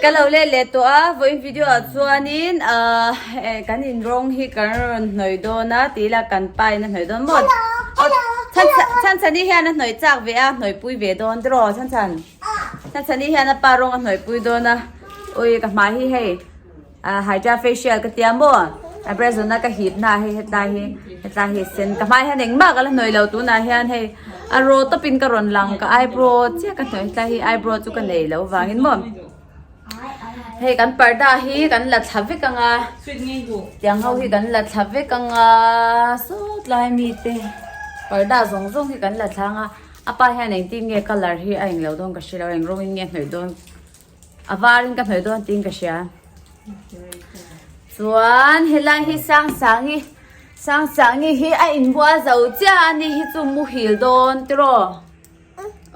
Ka lo let leh tawh a, vawiin video ah chuanin ahh kan in rawng hi kan rawn hnawih dawn a tih ila kan pa in a hnawih dawn maw? Chhan chhani hian a hnawih chak ve a, hnawih pui ve dawn tiraw chhan chhan? Chhan chhani hian a pa rawng a hnawih pui dawn a, ui ka hmai hi hei. Hydra facial ka tia maw? A brazona ka hip na hei hetlai hi hetlai hi sen ka hmai hian engmah ka la hnawih lo tunah hian hei a raw tawpin ka rawn lang ka eyebrow chiah ka hnawih hetlai hi eyebrow chu ka nei lo vangin maw hei kan parda hi kan la thla vek anga tiang ho hi kan la thla vek anga sawtlai mite parda zawng zawng hi kan la thla anga a pa hian engtin nge colour hi a englo dawn ka hrelo eng rawngin nge hnawih dawn. A varin ka hnawih dawn tiin ka hria. Chuan helai hi Sangsangi Sangsangi hi a inbual zo chiah a ni hi chu muhil dawn tiraw.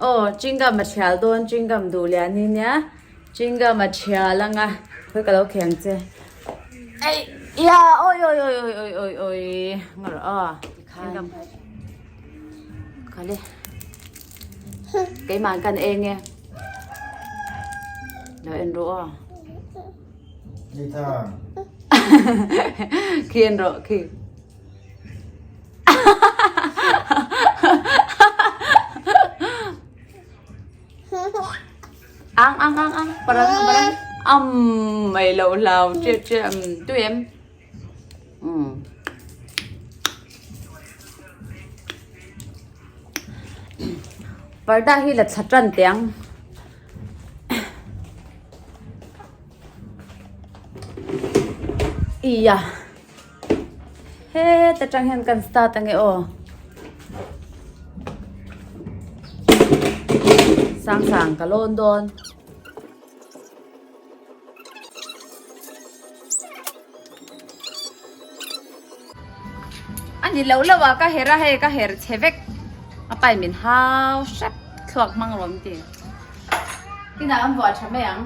Aw chewing gum a thial dawn chewing gum duh leh a ni nia chewing gum a thial anga khawi ka lo kheng che. Ei ya awi awi awi awi awi awi awi ngarawh aw chewing gum khale keimah kan eng e. Lo en rawh aw. Nathan. Khi en rawh khi. Ang ang ang ang parang parang am mày lâu lâu chưa chưa tui em. Ừ. Parda hi la thla tan teh ang. Iya. Heta tang hian kan start ange aw. Sang sang ka lawn dawn. A ni lo lo a ka her a hei ka her chhe vek a pai min hau hrep thluak hmang rawh min ti tinah an vuah tha mai ang.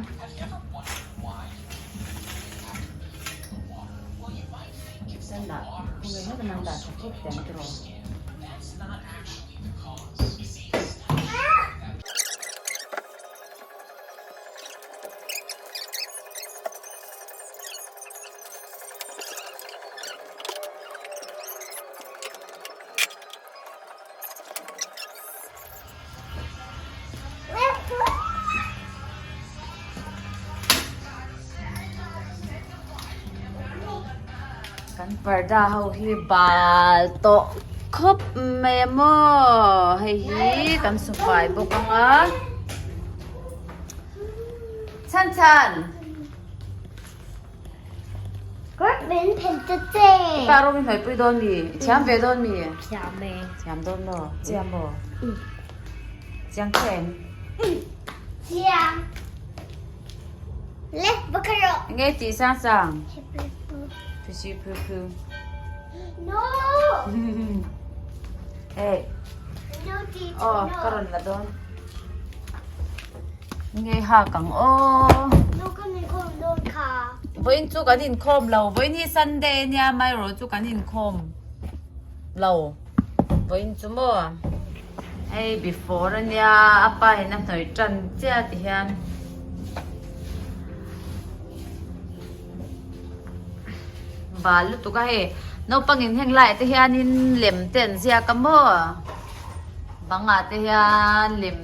Kan parda ho hi bal tawh khawp mai a maw hei hi kan sufai bawk ang a. Chhan chhan. Min phen ta che. Pa rawng i hnawih pui dawn mi? I thiam ve dawn mi? Thiam e. Thiam dawn maw? Chiang maw? Chiang che em? Chiang. Le, va kha rawh. Enge tih sang sang? Phu phu phu. No. Hey. No ti. Oh, ka rawn la dawn. Nge hak ang aw. No kan inkhawm dawn kha. Vawiin chu kan inkhawm lo. Vawiin hi Sunday ania amaherawh chu kan inkhawm lo. Vawiin chu maw hei before ania a pa in a hnawih tan chiah ti hian. Bal lutuk a hei naupang in heng laiah te hianin lem te an ziak a maw bangah te hian lem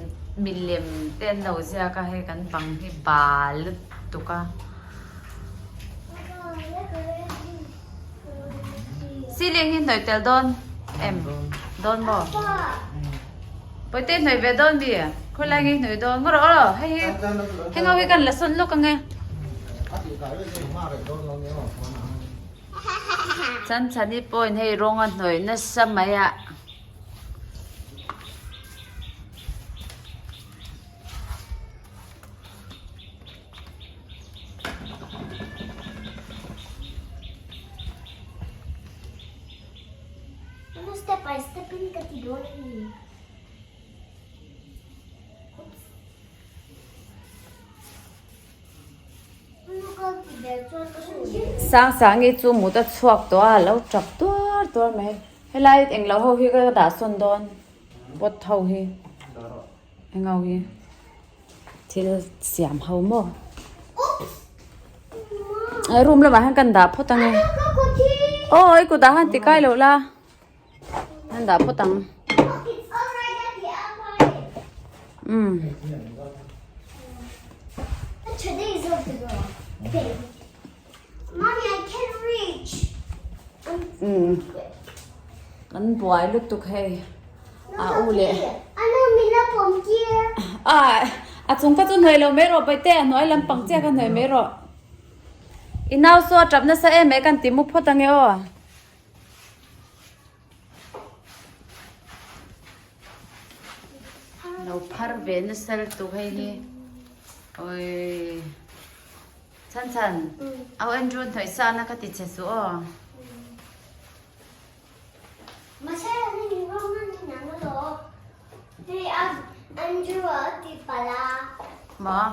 milem te an lo ziak a hei kan bang hi bal lutuk a ceiling hi hnawih tel dawn em dawn maw pawite hnawih ve dawn mi khawilai nge hnawih dawn ngaw rawh aw hei hi heng ho hi kan la sawn lawk ang e Chanchani pawhin hei rawng a hnawih nasa mai a. Step by step in ka ti dawn a ni. Oops. Sangsangi chu mut a chhuak tawh a, a lo tap tuar tuar mai. Helai englo ho hi ka dah sawn dawn pot ho hi eng ho hi thil siam ho maw. Room lamah hian kan dah phawt ang e. Aw i kutah khan ti kai loh la. Kan dah phawt ang. Umm. Umm. Kan buai lutuk hei. A u leh. A a chung kha chu hnuai lo mai rawh Paite a hnuai lampang chiah kha hnuai mai rawh. I nau saw a tap nasa em mai kan ti mu phawt ange aw. Lo phar ve nasa lutuk hei hi. Oi. Chhan chhan. Au Andrew hnawih sa na kha ti che suh aw. Maw?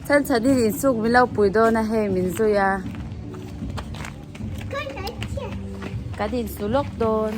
Chhan chhan in insuk min lo pui dawn a hei min zui a kan insu lawk dawn.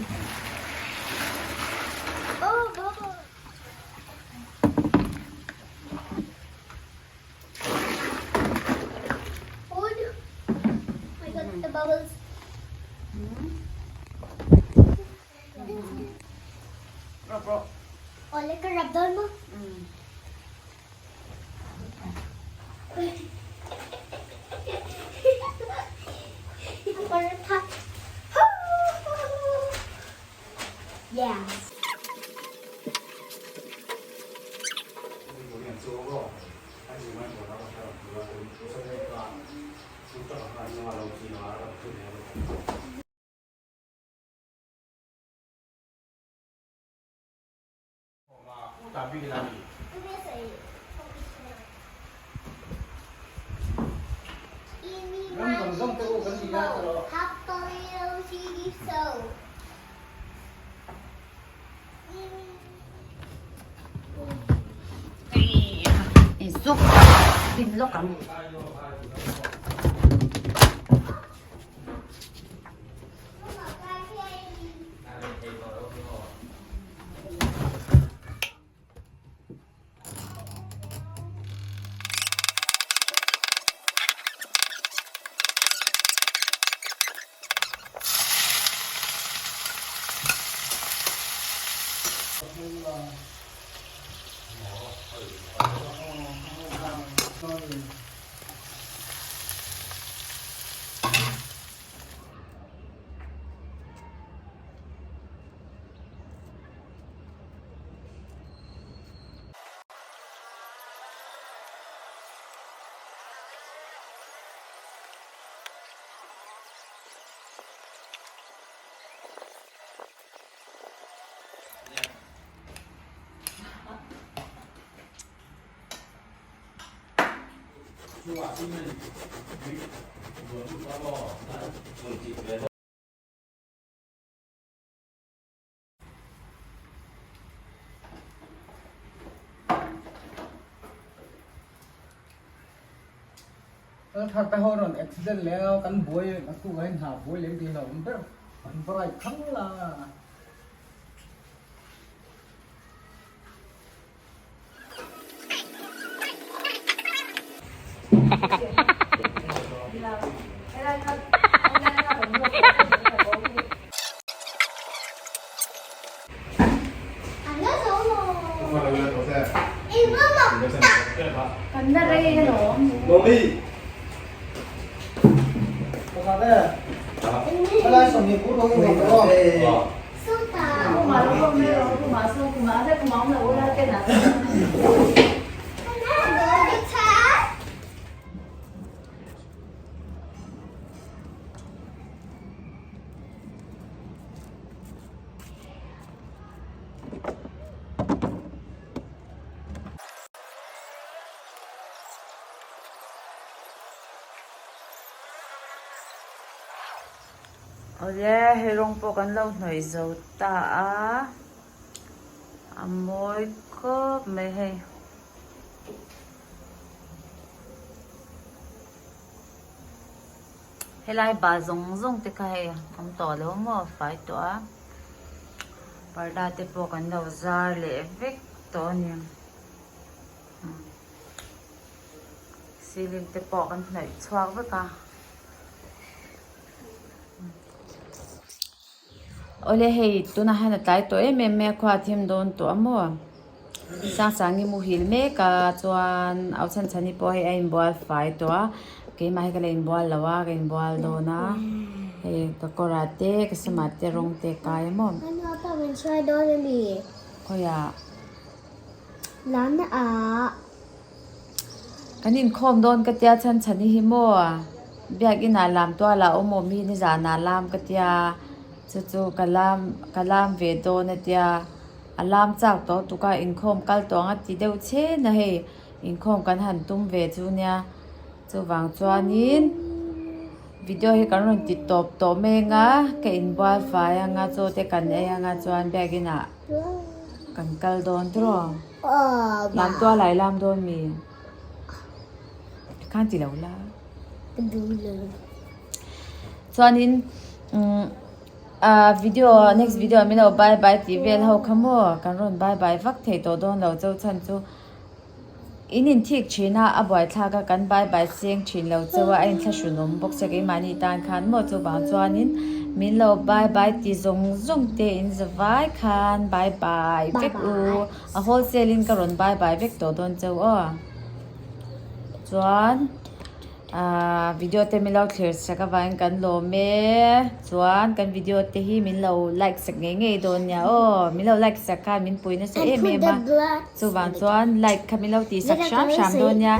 Insuk pin lawk ang. Thar te ho rawn accident leh a kan buai a tukah hian hna buai lem tih a hlauhawm ber an va ride thang la. Kan la rei alawm. Awle hei rawng pawh kan lo hnawih zo ta a, a mawi khawp mai hei. Helai bal zawng zawng te kha hei awm tawh lo maw fai tawh a parda te pawh kan lo zar leh vek tawh a ni ceiling te pawh kan hnawih chhuak vek a. Awle hei tunah hian a tlai tawh em em mai a khua a thim dawn tawh a maw Sangsangi muhil mek a chuan au chhan chhani pawh hei a inbual fai tawh a keimah hi ka la inbual lo a ka inbual dawn a hei ka kawrah te ka samah te rawng te a kai a maw. Khawiah. Kan inkhawm dawn ka tia chhan chhan hi maw biakin ah lam tual ah awm awm hi nizan ah lam ka tia chu chu ka lam ka lam ve dawn a tia a lam chak tawh tuk a inkhawm kal tawh ang a ti deuh chhen a hei inkhawm kan han tum ve chu nia chuvang chuanin video hi kan rawn ti tawp tawh mai anga ka inbual fai anga chaw te kan ei anga chuan biakin ah kan kal dawn tawh. Lam tual lai lam dawn mi? Khan ti lo la. Chuanin video next video min lo bye bye tih vel ho kha maw kan rawn bye bye vak thei tawh dawn lo chauh chhan chu in inthik thin a a buaithlak a kan bye bye seng thin lo chauh a a inthlahrun awm bawk sia keimahni tan khan maw chuvang chuanin min lo bye bye ti zawng zawng te in za vai khan bye bye vek u. A wholesale in ka rawn bye bye vek tawh dawn cheu aw. Chuan ahh video te min lo thlir sak avangin kan lawm e. Chuan kan video te hi min lo like sak ngei ngei dawn nia aw. Min lo like sak khan min pui nasa em em a. Chuvang chuan like kha min lo tih sak hram hram dawn nia.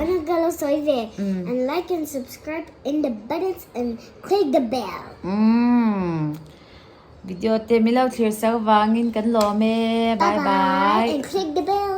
And like and subscribe in the buttons and click the bell. Umm. Video te min lo thlir sak vangin kan lawm e. Bye bye. And click the bell.